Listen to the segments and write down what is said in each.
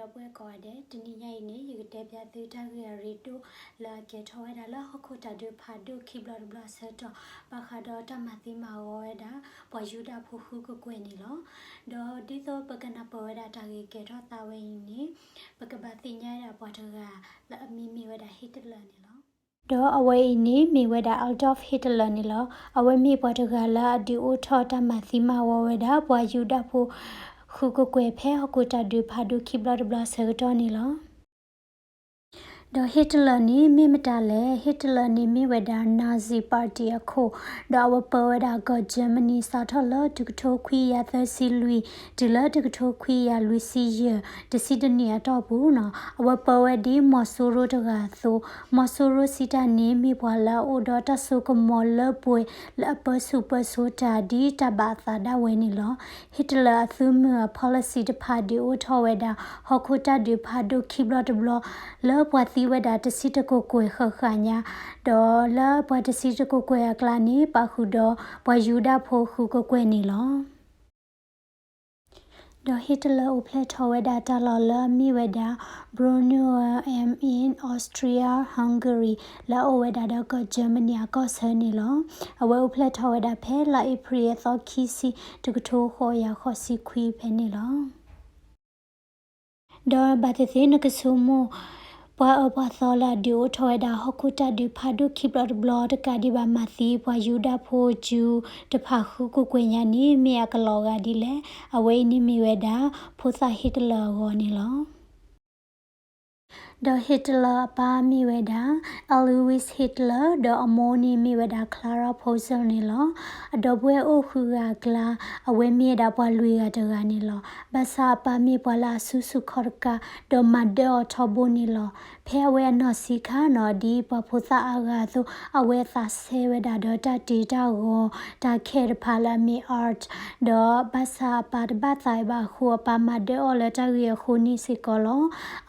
ဒီပုၢ်ဝဲၢ်ကိးဂၤဒဲး, တနံၤညါအံၤန့ၣ် ယကတဲပၠးသုတၢ်ဂ့ၢ်အရ့ဒိၣ်လၢအကဲထီၣ်ဝဲဒၣ်လၢဟီၣ်ခိၣ်တၢ်ဒုးဖးဒိၣ်ခံဘျီတဘျီအဆၢကတီၢ် ဘၣ်ဃးဒီးတၢ်မၤသံမၤဝီဝဲဒၣ် ပှၤယူဒၤဖိဃုကကွဲၢ်န့ၣ်လီၤ. ဒီးဒ်သိးပကနၢ်ပၢၢ်ဝဲဒၣ်တၢ်ဂ့ၢ်ကဲထီၣ်သးဝဲအံၤန့ၣ် ပကဘၣ်သ့ၣ်ညါဝဲဒၣ်ပှၤတဂၤလၢအမံၤမ့ၢ်ဝဲဒၣ် Hitler န့ၣ်လီၤ. ဒီးအဝဲအံၤန့ၣ်မ့ၢ်ဝဲဒၣ် Adolf Hitler န့ၣ်လီၤ. အဝဲမ့ၢ်ပှၤတဂၤလၢအဒုးအိၣ်ထီၣ်တၢ်မၤသံမၤဝီဝဲဒၣ် ပှၤယူဒၤဖိ ဃုကကွဲၢ်ဖဲဟီၣ်ခိၣ်တၢ်ဒုးဖးဒိၣ်ခံဘျီတဘျီအဆၢကတီၢ်န့ၣ်လီၤ. ဒီး Hitler န့ၣ်မ့ၢ်မတၤလဲၣ်. Hitler န့ၣ်မ့ၢ်ဝဲဒၣ် Nazi Party အခိၣ်, ဒီးအဝဲပၢဝဲဒၣ်ကီၢ် Germany စးထီၣ်လၢတကထိခွံကယၤသၢဆံလွံၢ် တုၤလၢတကထိခွံကယၤလွံၢ်ဆံယဲၢ် တဆံတနံၣ်အတီၢ်ပူၤန့ၣ် အဝဲပၢဝဲဒ်မီၤစိရိၤတဂၤအသိး, မီၤစိရိၤစံးတၢ်န့ၣ် မ့ၢ်ပှၤလၢအအိၣ်ဒီးတၢ်စိကမီၤလၢပှဲၤလၢအပၢဆူၣ်ပၢစိးတၢ်ဒ်တၢ်ဘၣ်အသးဒၣ်ဝဲန့ၣ်လီၤ. Hitler အသုးမုၢ်အ policy တဖၣ်ဒုးအိၣ်ထီၣ်ဝဲဒၣ် ဟီၣ်ခိၣ်တၢ်ဒုးဖးဒိၣ်ခံဘျီတဘျီ လၢပှၤသံဝဲဒၣ်တဆံတကကွဲၢ်ဃၣ်ဃၣ်ညါ, ဒီးလၢပှၤတဆံတကကွဲၢ်အကျါန့ၣ် ပာ်ဃုာ်ဒီးပှၤယူဒၤဖိဃုကကွဲၢ်န့ၣ်လီၤ. ဒီး Hitler အိၣ်ဖျဲၣ်ထီၣ်ဝဲဒၣ်တၢ်လီၢ်လၢအမ့ၢ်ဝဲဒၣ် Braunau in Austria-Hungary လၢအအိၣ်ဝဲဒၣ်ဒီးကီၢ် Germany အကီၢ်ဆၢန့ၣ်လီၤ. အဝဲအိၣ်ဖျဲၣ်ထီၣ်ဝဲဒၣ်ဖဲလါအ့ဖြ့ၣ်အသီခံဆံ တကထိဃိးကယၤဃိးဆံခွံဖဲန့ၣ်လီၤ. ဒီးဘၣ်သ့ၣ်သ့ၣ်နကဆိကမိၣ် ပှၤအၢပှၤသီလၢအဒုးအိၣ်ထီၣ်ဝဲဒၣ်ဟီၣ်ခိၣ်တၢ်ဒုးဖးဒိၣ်ခံဘျီတဘျီတကးဒံးဘၣ်မၤသံ ပှၤယူဒၤဖိ Jew တဖၣ်ဃုကကွဲၢ်ညါန့ၣ် မ့ၢ်အကလီၤဂာ်ဒ်လဲၣ်. အဝဲအံၤန့ၣ်မ့ၢ်ဝဲဒၣ် ဖိသၣ် Hitler အဂီၢ်န့ၣ်လီၤ. ဒီး Hitler အပၢ်မ့ၢ်ဝဲဒၣ် Alois Hitler ဒီးအမိၢ်န့ၣ်မ့ၢ်ဝဲဒၣ် Clara Pölzl န့ၣ်လီၤ. အဒီပုၢ်ဝဲၢ်အိၣ်ဃုဂၤအကျါ အဝဲမ့ၢ်ဝဲဒၣ်ပှၤလွံၢ်ဂၤတဂၤန့ၣ်လီၤ. ဘၣ်ဆၣ်အပၢ်မ့ၢ်ပှၤလၢအစုဆူၣ်ခီၣ်တကး ဒီးမၤဒၢအီၤထီဘိန့ၣ်လီၤ. ဖဲအဝဲအနီၢ်ဆံးခါန့ၣ် ဒ်ပှၤဖိသၣ်အါဂၤအသိး အဝဲအသးဆဲးဝဲဒၣ်ဒီးတၢ်တ့တၢ်ဂီၤ တၢ်ခဲတဖၣ်လၢအမ့ၢ် art ဒီးဘၣ်ဆၣ်အပၢ်တဘၣ်သးဘၣ်အဃိ အပၢ်မၤဒၢအီၤလၢတၢ်ဂ့ၢ်အဃိန့ၣ်စ့ၢ်ကီးလီၤ.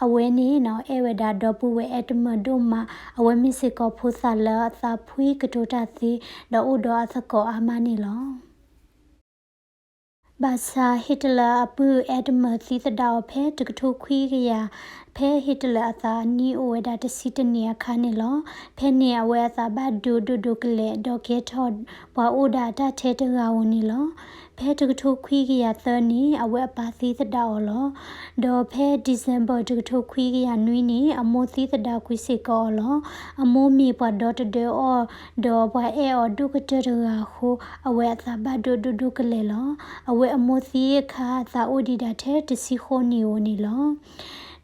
အဝဲန့ၣ် အဲၣ်ဝဲဒၣ်ဒီပုၢ်ဝဲၢ်အဲၣ်တမၢၢ်ဒိၣ်မး, အဝဲမ့ၢ်စ့ၢ်ကီးဖိသၣ်လၢအသးဖှံကတိၤတၢ်သ့ ဒီးအိၣ်ဒီးအသကိးအါမးန့ၣ်လီၤ. ဘၣ်ဆၣ် Hitler အပုၢ်အဲၣ်တမၢၢ်သံသဒၣ်အီၤဖဲ တကထိခွံကယၤ, ဖဲ Hitler အသးအနံၣ်အိၣ်ဝဲဒၣ်တဆံတနံၣ်အခါန့ၣ်လီၤ. ဖဲန့ၣ်အဝဲအသးဘၣ်ဒိဒိၣ်ဒိၣ်ကလဲာ် ဒီးကဲထီၣ်ပှၤအိၣ်ဒၣ်အတၢ်ထဲတဂၤဧိၤန့ၣ်လီၤ. ဖဲတကထိခွံကယၤသၢန့ၣ် အဝဲအပၢ်သံသဒၣ်အီၤလီၤ. ဒီးဖဲ December တကထိခွံကယၤနွံန့ၣ် အမိၢ်သံသဒၣ်ကွံာ်စ့ၢ်ကီးအီၤလီၤ. အမိၢ်မ့ၢ်ပှၤဒီတဒၢအီၤ, ဒီးပှၤအဲၣ်အီၤဒိၣ်ကတၢၢ်တဂၤအဃိ အဝဲအသးဘၣ်ဒိဒိၣ်ဒိၣ်ကလဲာ်လီၤ. အဝဲအမိၢ်သံအခါ အသးအိၣ်ဒံးဒၣ်ထဲတဆံဃိးနံၣ်ဧိၤန့ၣ်လီၤ.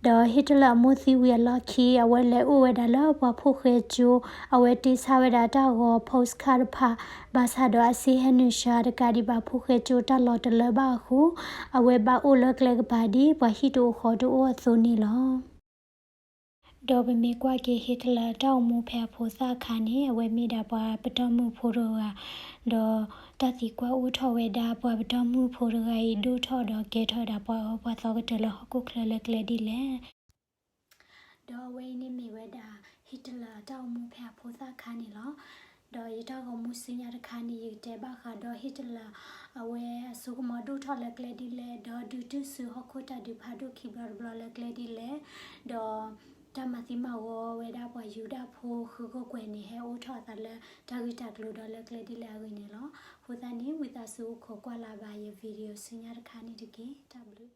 ဒီး Hitler အမိၢ်သံဝံၤအလီၢ်ခံ အဝဲလဲၤအိၣ်ဝဲဒၣ်လၢပှၤဖိၣ်ဃဲကၠိ, အဝဲတ့ဆါဝဲဒၣ်တၢ်ဂီၤ postcard တဖၣ်, ဘၣ်ဆၣ်ဒီးအစ့ဟဲနုာ်စှၤ တကးဒံးဘၣ်ဖိၣ်ဃဲကၠိတၢ်လီၢ်တလၢဘၣ်အဃိ, အဝဲဘၣ်အိၣ်လၢကျဲကပၤဒ်ပှၤဟံၣ်တအိၣ်ဃီတအိၣ်အသိးန့ၣ်လီၤ. ဒီးပမ့ၢ်ကွၢ်က့ၤ Hitler တၢ်အိၣ်မူဖဲအဖိသၣ်အခါန့ၣ် အဝဲမ့ၢ်ဒၣ်ပှၤပတီၢ်မုၢ်ဖိတဂၤ, ဒီးတၢ်သံကွၢ်အိၣ်ထီၣ်ဝဲဒၣ် ပှၤပတီၢ်မုၢ်ဖိတဂၤအံၤ ဒိၣ်ထီၣ်ဒီးကဲထီၣ်ဝဲဒၣ်ပှၤအၢပှၤသီကတၢၢ်လၢဟီၣ်ခိၣ်ချၢလၢကျဲဒ်လဲၣ်. ဒီးအဝဲအံၤန့ၣ်မ့ၢ်ဝဲဒၣ် Hitler တၢ်အိၣ်မူဖဲအဖိသၣ်အခါန့ၣ်လီၤ. ဒီးယတၢ်ဂီၤမူဆူညါတခါန့ၣ် ယကတဲဘၣ်ဃးဒီး Hitler အဝဲအစိကမီၤဒိၣ်ထီၣ်လၢကျဲဒ်လဲၣ်, ဒီးဒုးတုၤဆူဟီၣ်ခိၣ်တၢ်ဒုးဖးဒိၣ်ခံဘျီတဘျီလၢကျဲဒ်လဲၣ်, ဒီးတၢ်မၤသံမၤဝီဝဲဒၣ်ပှၤယူဒၤဖိဃုကကွဲၢ်န့ၣ် ဟဲအိၣ်ထီၣ်အသးလၢတၢ်ဂ့ၢ်တၢ်ကျိၤဒီးလၢကျဲဒ်လဲၣ်အဂ့ၢ်န့ၣ်လီၤ. အဃိသတးန့ၣ် ဝံသးစူၤအိၣ်ခိးကွၢ်လၢ်ဘၣ်ယ video ဆူညါတခါန့ၣ်တက့ၢ်. တၢ်ဘျုး